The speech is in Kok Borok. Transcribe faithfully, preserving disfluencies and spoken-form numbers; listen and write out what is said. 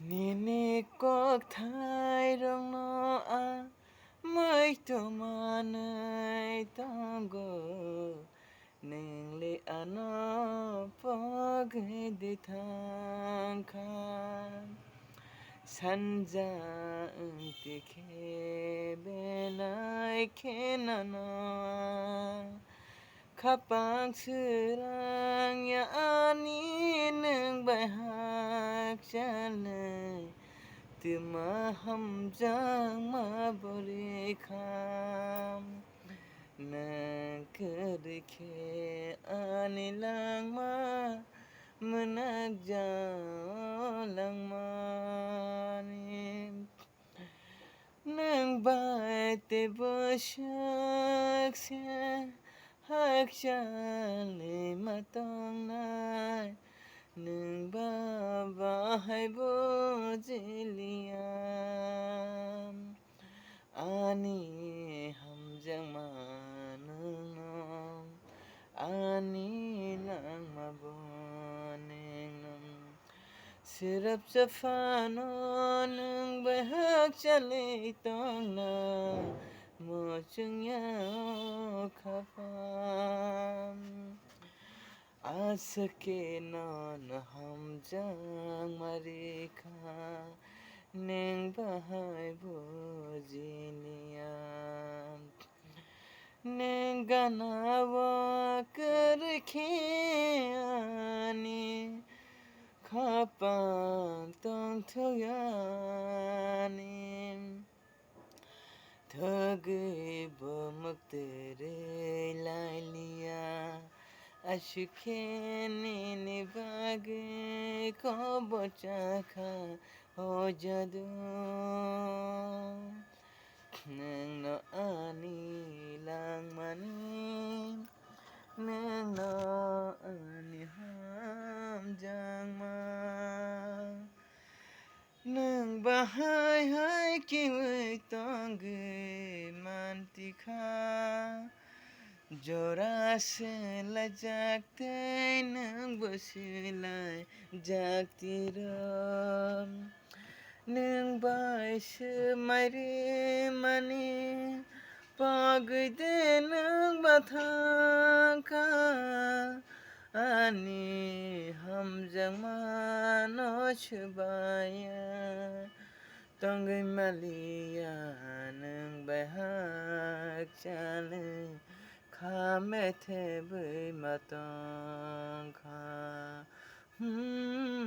Nini kokthairokno ang muitu manwi tongo, nwngli ano pogwi di thangkha. Sanja wngti khe belai khe nono ang khapang swrang ya ani nwng bai hakchalwi twma hamjakma bwrwi kha. Nwng kwrwi khe ani langma mwnakjak langmani. Nwng bai tei bwswk se hakchalwi ma tongnai, nwng ba bahai bujiliya. Ani hamjakma nwngno, ani langma bo nwngno. Swrapsa phano nwng bai hakchalwi tongna, muchungya o khapang. Aswk khe nono hamjakma rikha, nwng bahai bujiliya. Nwng gana o kwrwi khe ani khapang tongthok ani. Thogwi bo mwktwrwi lailiya, aswk khe nini bagwi kobo chakha o jadu. Nwngno ani langmani, nwngno ani hamjakma. Nwng bahai hai kiwi tongwi mantikha, jora swlaijak tei nwngbo swlaijak tiro. Nwng bai swmai rimani pogwi de nwng ba thangkha, ani hamjakmano swbaiya tongwi maliya, nwng bai hakchalwi kha methebwi ma tongkha. Hmm.